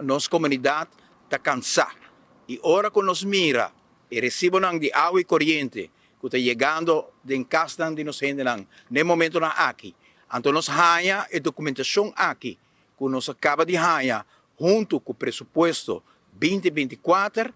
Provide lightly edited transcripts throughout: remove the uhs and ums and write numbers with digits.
Nos komunidat ta kansá. I ora ku nos mira e resibonan di awa i koriente ku ta yegando den kasnan di nos hendenan na e momentonan aki, anto nos haña e dokumentashon aki ku nos a kaba di haña huntu ku presupuesto 2024,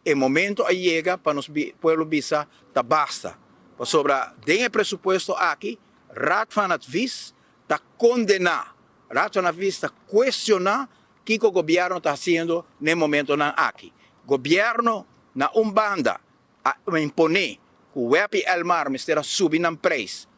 e momento a yega pa nos pueblo bisa ta basta. Pasobra den e presupuesto aki Raad van Advies ta kondená, Raad van Advies ta kuestioná kiko gobièrnu ta hasiendo na e momentonan aki. Gobièrnu na un banda a imponé ku web i Elmar mester a subi nan preis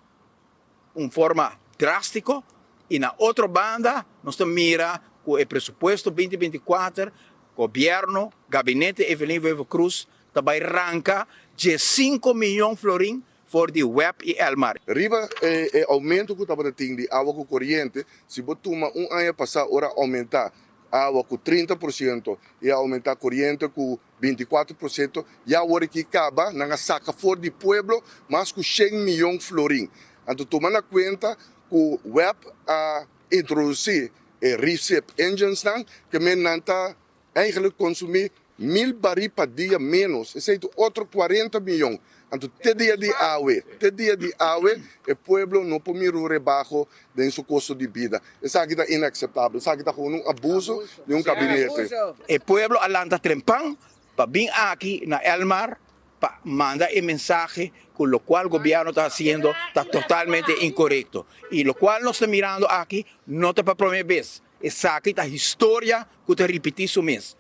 un forma drástiko i na otro banda nos ta mira ku e presupuesto 2024 gobièrnu, gabinete Evelyn Wever-Croes ta bai ranka 15 mion florin for di web i Elmar. Riba e oumento ku tabata tin di awa ku koriente, si bo tuma un aña pasá ora oumentá awa ku 30% i a oumentá koriente ku 24%, ya awor aki kaba nan a saka for di pueblo mas ku 100 mion florin. Anto tuma na kuenta ku web a introdusí e recip engines nan, ke men nan ta eigenlijk konsumí 1000 barí pa dia menos. Esei ta otro 40 mion. Anto te dia di awe, e pueblo no por mira un rebaho den su kosto di bida. Esaki ta inakseptabel. Esaki ta un abuso di un gabinete. E pueblo a lanta trempan pa bin aki na Elmar pa manda e mensahe ku lokual gobièrnu ta hasiendo ta totalmente inkorekto. I lokual nos ta mirando aki no ta pa promé bes. Esaki ta historia ku ta ripití su mes.